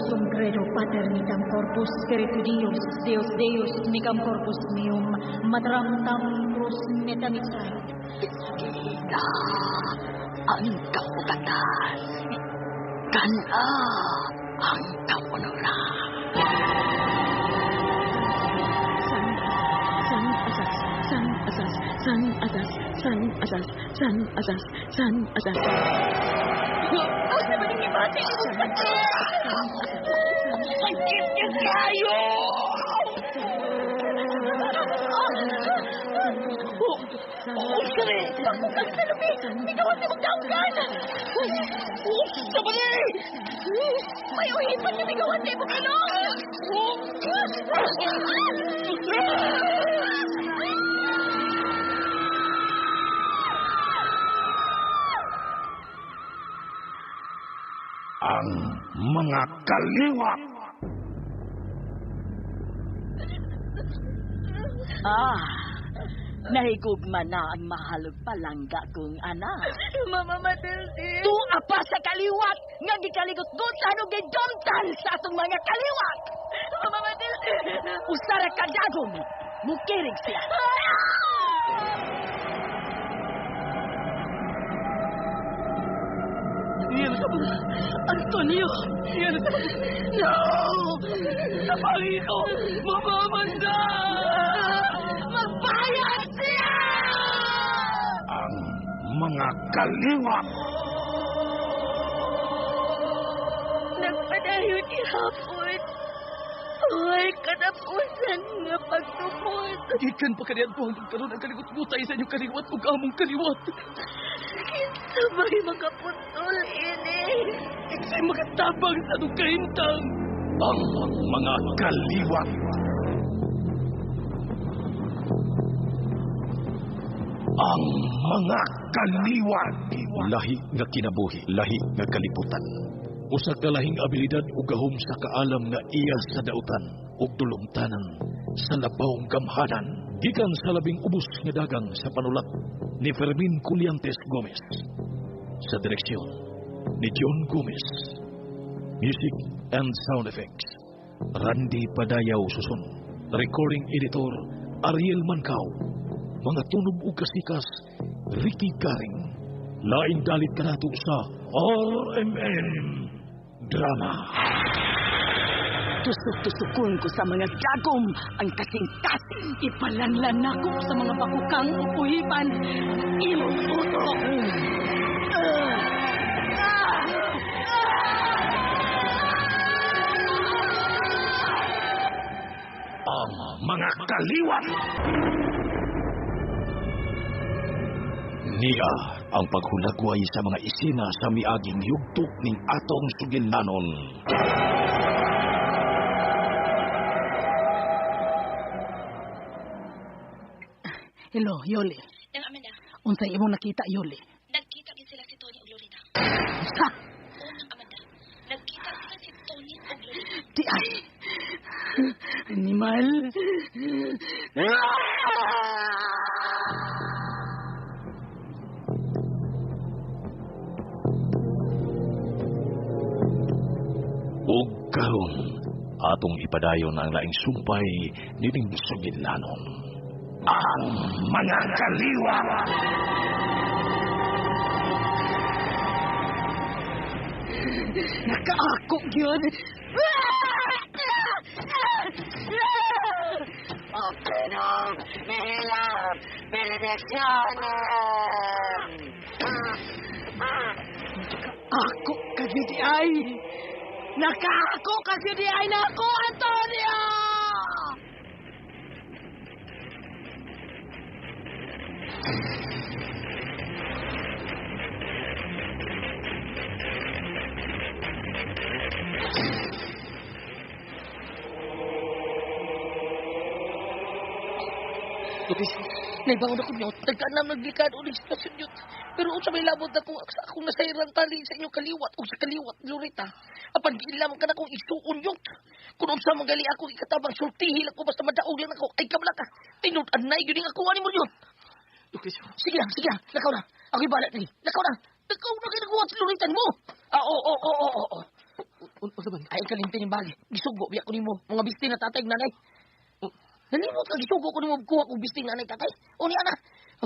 sum credo pater mitam corpus spiritu Dios, Deus Deus micam corpus meum, matram tam cruz metamitsai. Kita ang kaugatan. Kana ang kaunuran. San, san, asas, san, asas, san, asas, san, asas, san, asas, san, asas. Asa ba ning ibati ni mong Sakit niya kayo! Unsa ni? Bakukang salumi! Ikaw ang imong daunggan! Unsa ba ni? May uhipan nga migawan sa imong ilong! Ang mga kaliwat. Ah, nahigugma na ang mahal ug palangga kong anak. Mama Matilde! Tuwa pa sa kaliwat nga gikaligot-gutan ug gidumtan sa atong mga kaliwat. Mama Matilde! Usa ra ka dagom, mukirig siya. Antonio! No! Napangito! Mamamanda! Magbayad siya! Ang mga kaliwat. Nagpadayon ihapon. Ay, katapusan nga pagtupod. Gikan pa kaniadto hangtod karon ang kaligot-gutay sa inyong kaliwat ug among kaliwat. Kinsa ba'y makaputol ini? Kinsay makatabang sa atong kahimtang? Ang mga kaliwat. Ang mga kaliwat. Lahi nga kinabuhi, lahi nga kalibutan. Usa ka lahing abilidad ug gahom sa kaalam nga iya sa dautan ug dulumtanan sa labawng gamhanan. Gikan sa labing ubos nga dagang sa panulat ni Fermin Culiantes Gomez. Sa direksyon ni John Gomez. Music and sound effects, Randy Padayaw Susun. Recording editor, Ariel Mancao. Mga tunog ug kasikas, Ricky Garing. Laing dalit kanato sa RMN Drama. Tusok-tusokon ko sa mga dagom ang kasing-kasing. Ipalanlan nako sa mga bakukang upuhipan ang imong utok. Ang mga kaliwat. Niya ang paghulagway sa mga isina sa miaging yugto ning atong sugilanon. Hello, Yoli. Nang Amanda, Unsay imong nakita, Yoli? nagkita gid sila si Tony ug Lorena. Sa, Oo, Nang Amanda, nagkita sila si Tony ug Lorena. di ay. Animal. Ug karon atong ipadayon ang laing sumpay nining sugilanon. Ang mga kaliwat. Nakaako gyud. Openum mihilab benedictionem. Ako ka gyud di ay. Nakaako ka gyud di ay nako, Antonio! Luis, naibangon ako niyo. Nagkanam naglikad ulit sa sitwasyon niyo. Pero unsa may labot na kung sa akong nasayran tali sa inyong kaliwat o sa kaliwat, Loretta. Apan giilam ka na kong isuon yun. Kung unsa man gali ako ikatabang sultihi lang ko basta madaog lang ako. Ay kabla ka. Tinud-an na yun ang ako ani mo yun. Luis, Sige lang, sige lang. Lakaw na. Ako'y bahala dili. Lakaw na. Lakaw na kayo nagawa sa Loretta mo. Ah, oo, oo, oo, oo, oo. Unsa man? Ay, kalimti ni bag. Gisugo biya ko nimo. Mga bisti na tatay nanay. Nalimot ka gisugo ko nimo kuha kog bisti nanay tatay. O ni ana.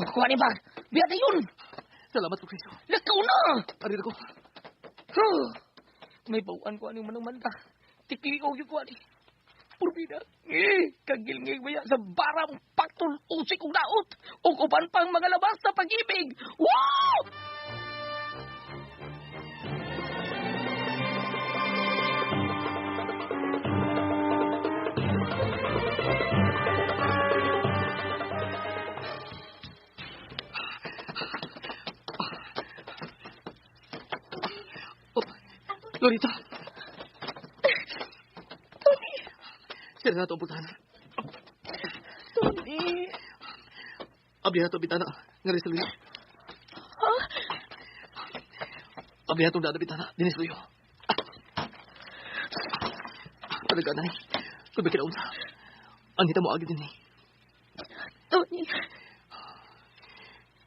Kuha ni bag. Biya dayon. Salamat Lucrecio. Lakaw na. Ari ko. May bawaan ko aning manang manda. Tikli og ko ani. Purbida. Kagilngig ba sa barang paktol usik og daot ug uban pang mga labas sa pag-ibig. Wow! Oh, Lorita. Tony. Sira na ito ang putahan. Tony. Abli na ito, bitana. Nga rin sa luyo. Ha? Abli na itong dada, bitana. Dinis luyo. Talaga, nanay. Kung ba kinaunsa? Ang hita mo agad din eh. Tony.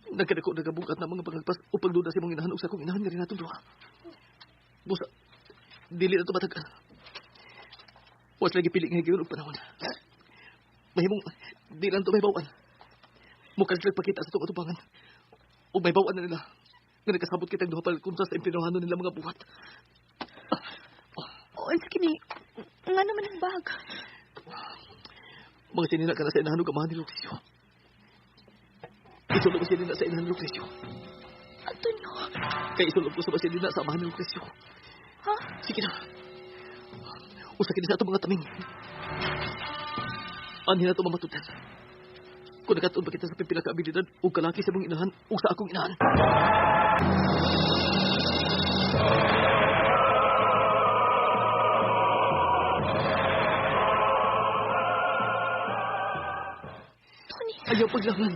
Nagkadako, nagabukat na mga pagagpas o pagduda sa imong inahan o sa akong inahan nga rin natong duha. Busa, dili na ito matagal. Was lagi pili nga higayon og panahon. Mahimong, di lang ito may bawan. Mukha sila pakita sa itong atubangan. O may bawan na nila. Nga nagkasabot kitang duha pala sa impinohanon nila mga buhat. Oh, kini, nga naman ang bag. Mga sinina ka na sa inahan og amahan ni Lucrecio. Isulog ko sinina sa inahan ni Lucrecio. Antonio. Kaya isulog ko sa sinina sa amahan ni Lucrecio. Ha? Sige na. Usa kini sa atong mga taming. Anhi na ito mamatutan. Kung nakatuon ba kita sa pipila ka abilidad o kalaki sa mong inahan o sa akong inahan. Tony. Ayaw paglangan.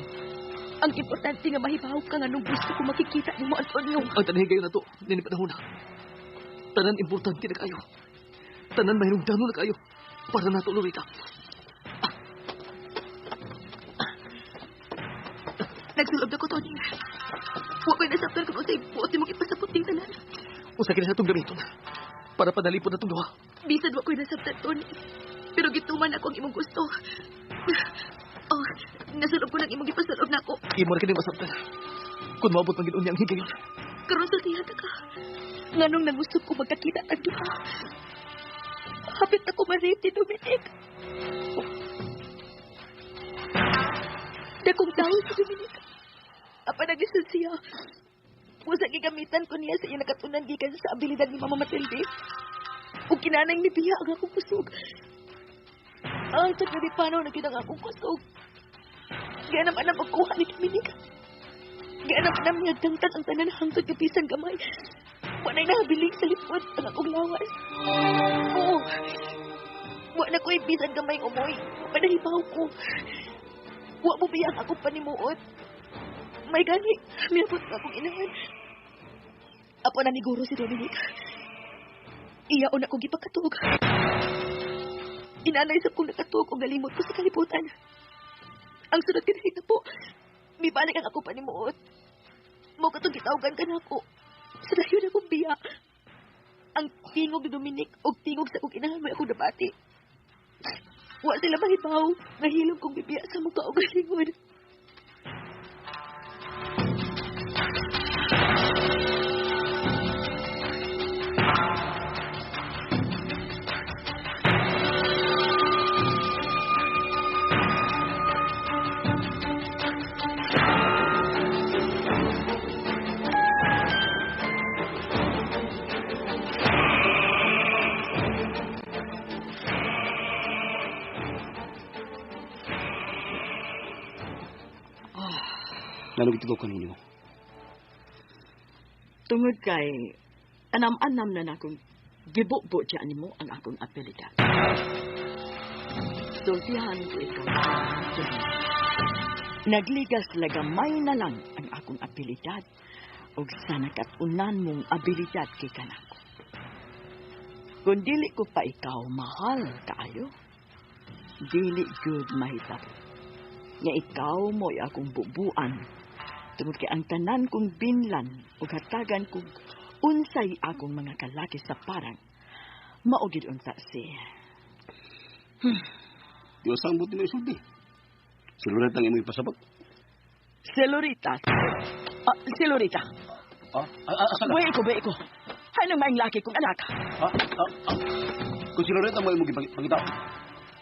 Ang importante nga mahibaw ka nga nung gusto ko makikita nimo, Antonio. Ang tanay gayon na to, nini panahon na. Tanan importante na kayo. Tanan mahirong dano na kayo. Para nato, Lorita. Nagsulob na ko, Tony. Huwag ko'y nasabtan kung usay buot mo ipasapot ting tanan. Usa kini sa itong gamiton. Para panalipod na itong duha. Bisan wa ko'y nasabtan, Tony. Pero gituman ako ang imong gusto. Oh, nasulob ko ng imong ipasulob na ako. Imo ra kining masabtan. Kung maabot man gid unya ang higayon. Karon sultihan ta ka. Nganong nagusto ko magkakita ang duha. Hapit ako ma-rape ni Dominic. Dakong tao si Dominic. Apa naglisod siya. Usa gigamitan ko niya sa iyang nakatunan gikan sa abilidad ni Mama Matilde. Ug kinanang ni Bia ang akong kusog. Ang tagripano na gid ang akong kusog. Ganam anam pagkuha ni Dominic. Ganam anam niya dangtang ang tanan hangtod kapisan gamay. Wa na'y nahabiling sa lipod ang akong lawas. Oo. Wa na ko'y bisan gamay umoy. Panahibaw ko. Wa mo biya ang akong panimuot. May gani, miabot na akong inahan. Apo na ni guro si Dominic. Iya na akong gipakatug. Inanay sa kong nakatug o galimot ko sa kalibutan. Ang sunod kinahita po, mibalik ang akong panimuot. Mo katong gitawagan ka na ako. Sa dayon akong biya. Ang tingog ni Dominic o tingog sa akong inahan may akong nabati. Wa sila mahibaw, nahilom kong bibiya sa mukha o galingon. Nganong gitugaw ka ninyo? Tungod kay anam-anam na nakong gibubo dyan nimo ang akong abilidad. Sultihan ko ikaw. Nagligas lagamay na lang ang akong abilidad ug sa nakatunan mong abilidad kay kanako. Kung dili ko pa ikaw mahal kaayo, dili good mahitabo. Nga ikaw mo'y akong bubuan tungod kay ang tanan kong binlan ug hatagan kog unsay akong mga kalaki sa parang Mao gid unta si. Diyos ang buti mo isulti. Si Loretta ang imo ipasabot. Si Lorita. Si Lorita. Asa ka? Buhi ko. Hay nang maing laki kong anak. Kung si Loretta mo imo gipangita,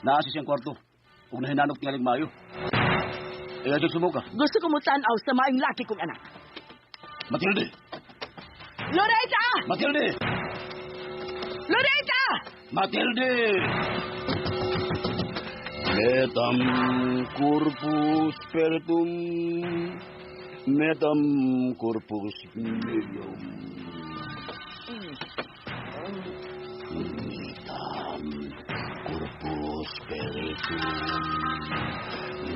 naa siya siyang kwarto. Ug nahinanok tingaling maayo. Eh, adyo sumuka. Gusto ko mo tan-aw sa maing laki kong anak. Matilde! Loretta! Matilde! Loretta! Matilde! Metam corpus pertum, metam corpus meum. Metam corpus pertum,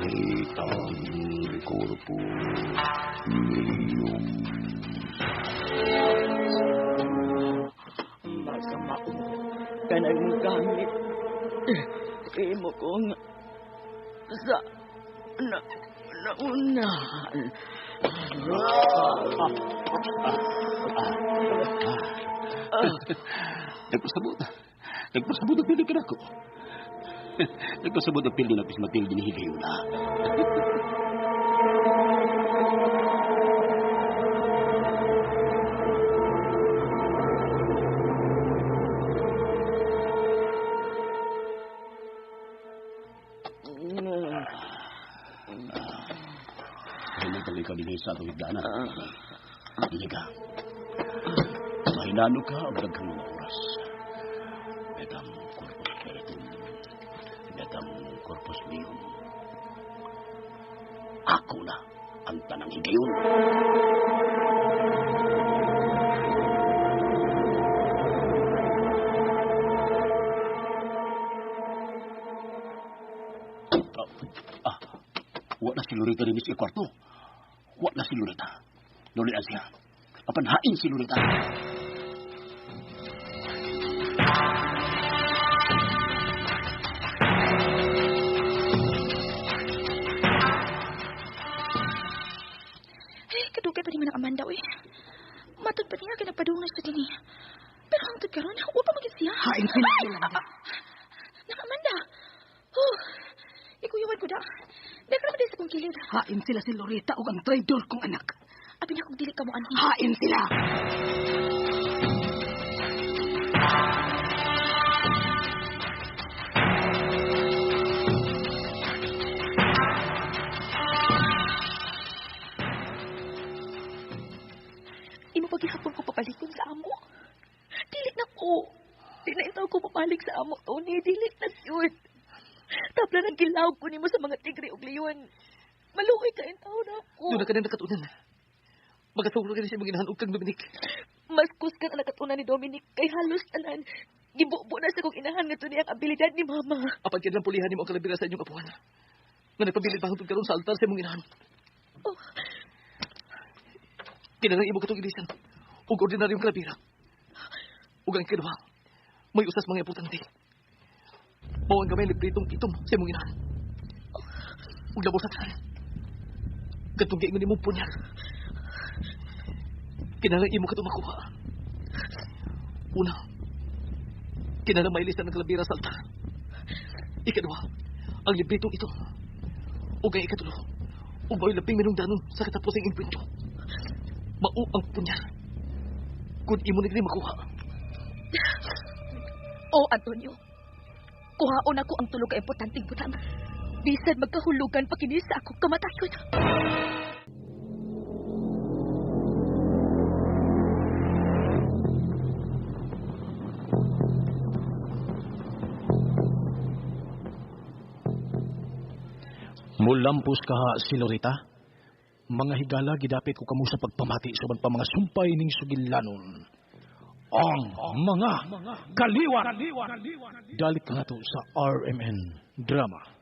metam corpus meum. Masamao ka nang gamit. Imo kong sa naunahan. Nagpasabot. Nagpasabot ang pili ka nako. Nagpasabot ang pili na Matilde ni Higayuna. Hindi ka dinhi sa atong higdana. Dili ka. Mahinano ka og daghang mga oras. Metam corpus spiritum. Metam corpus meum. Ako na ang tanang higayon. Wa na si Loretta rin sa kwarto. Wa na si Loretta. Nulian siya. Apanhain si Loretta. Eh, kadugay pa di man ang Amanda, uy. Matod pa niya, kinapadungan siya din eh. Pero hangtod karon, wa pa magid siya. Hain sila, Yolanda. Nang Amanda! Oh, ikuyawan ko da. Dahil ka naman sa kong kilid. Hain sila si Loretta ug ang traidor kong anak. Abi na kung dili ka mo anhi. Hain sila! Imo paghihapon ko papalikon sa amo. Dili na ko. Di na itaw ko papalik sa amo, Tony. Dili na yun. Tabla ng gilawg ko nimo sa mga tigre ug leon. Maluoy ka intaw na ako. Doon na ka na nakatunan. Magatawag ka na siya maginahan og kang Dominic. Mas kusgan ang nakatunan ni Dominic kay halos tanan. Gibubo na sa kong inahan nga ni ang abilidad ni Mama. Apan kailan pulihan nimo ang kalabira sa inyong apuhan. Nga nagpabilid pa hangtod karon sa altar sa imong inahan. Oh. Kinahanglan imo katong ilisan og ordinaryong kalabira. Ug ang ikaduha, may usas mga importante. Mao ang gamay libretong itom sa imong inahan. Ug labaw sa tanan. Katong giingon nimong punyal. Kinahanglan imo katong makuha. Una, kinahanglan mailisan ang kalabira sa altar. Ikaduha, ang libretong ito. Ug ang ikatulo, ug mao'y labing minungdanon sa katapusang impwento. Mao ang punyal. Kung imo na makuha. Oh, Antonio. Kuhaon ako ang tulog ka importanteng butang. Bisan magkahulugan pa kini sa akong kamatayon. Mulampos kaha si Loretta. Mga higala gidapit ko kamo sa pagpamati sa uban pa mga sumpay ning sugilanon. Ang mga kaliwat. Dalit ka nato sa RMN Drama.